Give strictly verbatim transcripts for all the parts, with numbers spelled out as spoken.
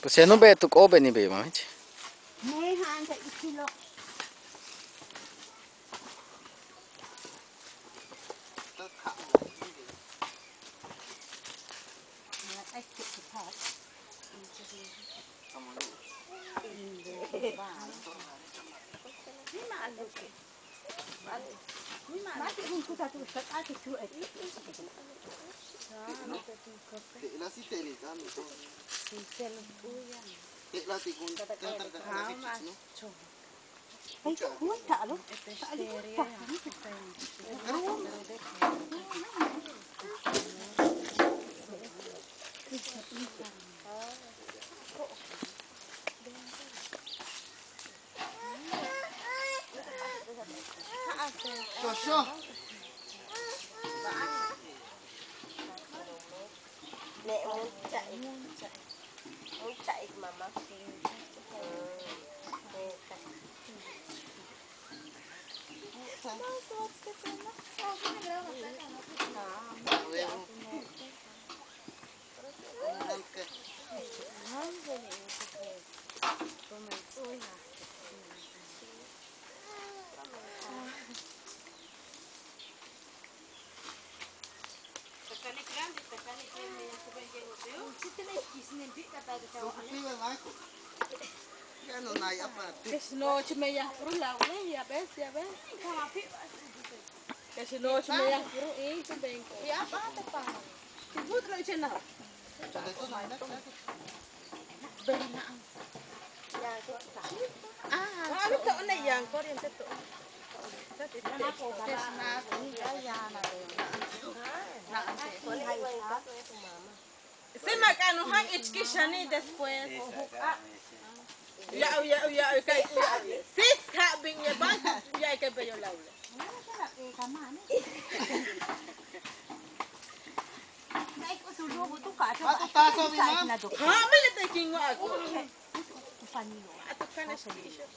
Pues yaan u beet u k'oobeni' bey mach. Kex noche me yaj puru laule', ya ves, ya ves. Kex noche me yaj puru in tu benko. Si ma k'an u jan ich kix jani después. Ya'aw, ya'aw, ya'aw, kay, sis ja' bin yebal, ya'ay kay beyo laule'. Ja' mile te kin wa'ak. A tu kanex ki'ixo'.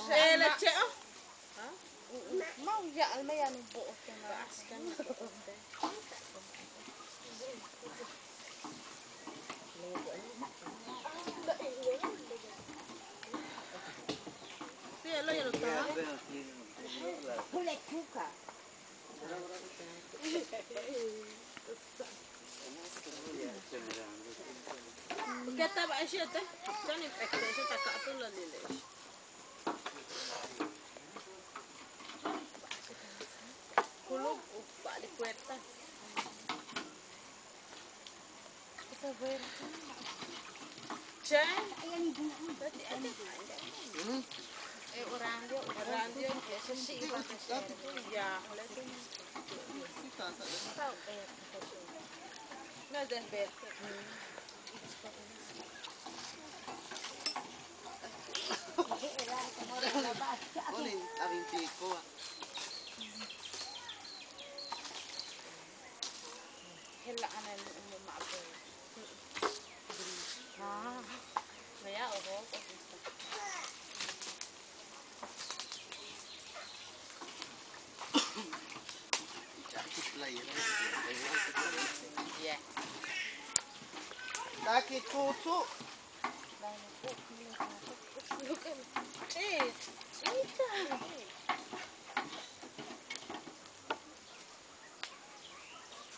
Xe'el a che'o'. Ma' u ya'al ma' yaan u bo'ot. Ke ta ba'ax yéetel, táan in p'ekte'exe' ta ka'atúul a lile'ex. Kulub u ba'ali' puerta. Chéen. Taki tutu'.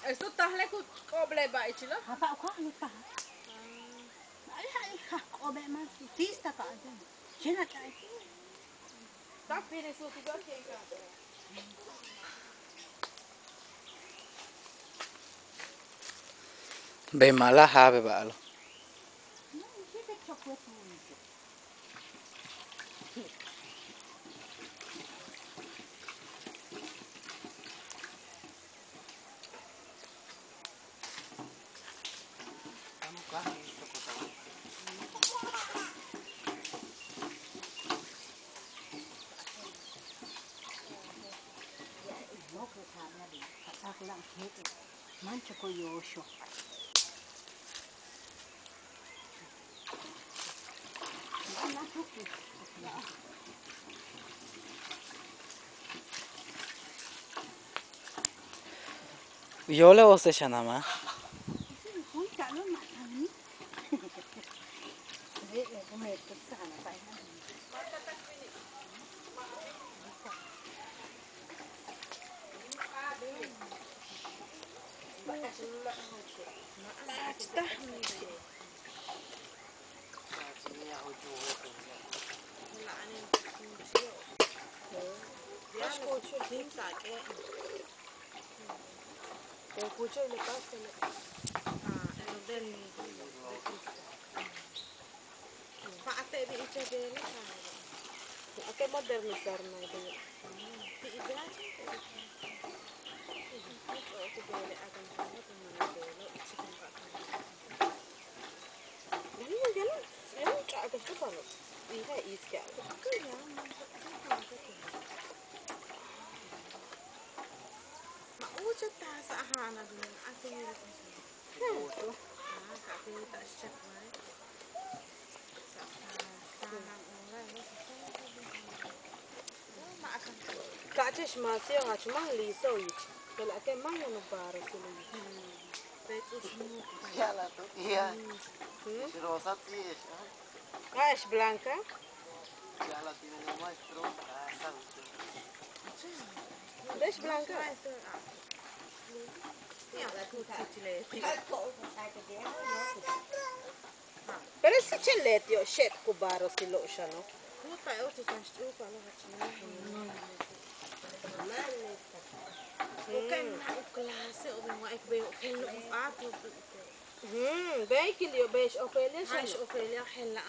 Esto tajle' ku k'oble' ba'al ichilo'. Japa' uka' u taj. Ay, ay, ja' k'oble' más. Tista ka ayan. Chena ka ayan. Bey ma'alaj ja'abe' ba'alo'. Máan choko' yooxo'. U yóol le José xan a ma'. Ka'ach x macio jach máan liso yich. Bejla'e' máan yaan u barrosil u yich. Ya'ala'al tu. Rosa ti'ex. Ja'ex blanca. Ya'ala'al ti' maestro. Bejla'e' blanca. Pero si chéen leti' yo'ox xéet' ku barrosilo'ob xano'. Bey kil yo', bey x Ofelia xano'.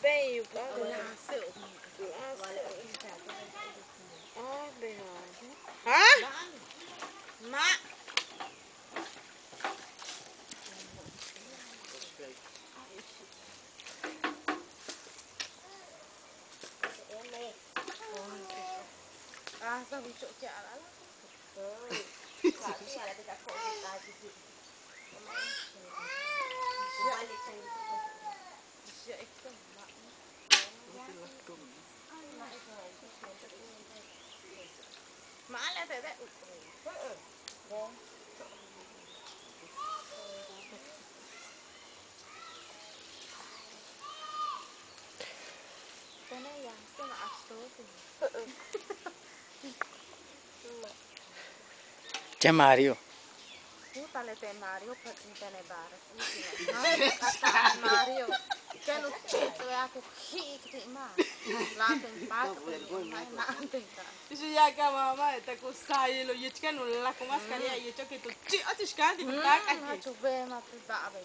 Bey u barrosil. Ay, bey. Ma'. Che Mario. Utale te Mario, pues, te ne barro. Mario. Ken u chich' we a ku ji'ik ti' ma'. La'aten pat, ma' la'aten ka. Ixi ya ka mama, ta ku sayil u yich ken u lak u mascarilla yich o ki tu chi' o ti xkan ti ku tak a ki. Chu be ma' tu ba be.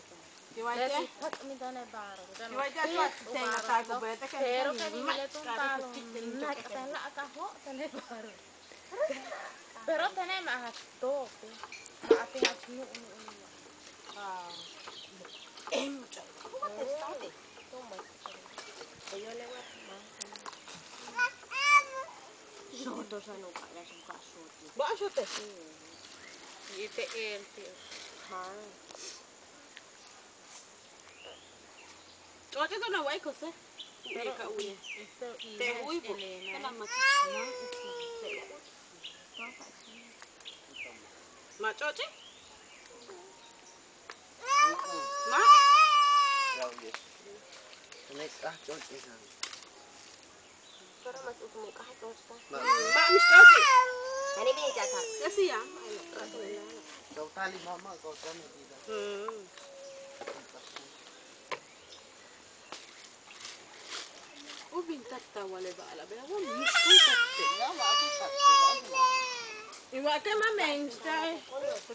Pero que vivile tun talo, nak' ten la' ka jo' te ne barro. Pero tene' ma' jach tope. Ma' tin jach nu' nu' nu'. Xoto xan u ka'ax u ka'ax xoto. Ba'ax xoto. Y te él ti'. Ch'och'e tu na wa'ik José. Te u'uy bo'. Ma' ch'och'e. Ma'. Ma' mix ch'och'e. Así ya. U bin tak ta wale ba'ala' bea wa mix kun tak te. I wa ke ma' men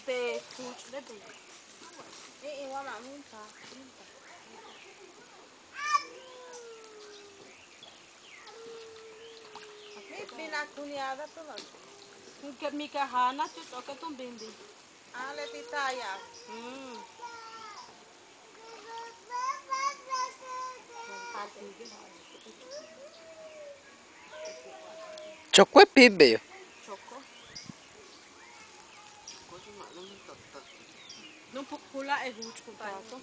te kuch' de te. I wa ma' men ta. Mi bin a cuñada tu no. Ke mi ka jana tu toke tu bin bin. Ale ti taya. Choko e pibe yo. Choko. No pukula e huch ku tato.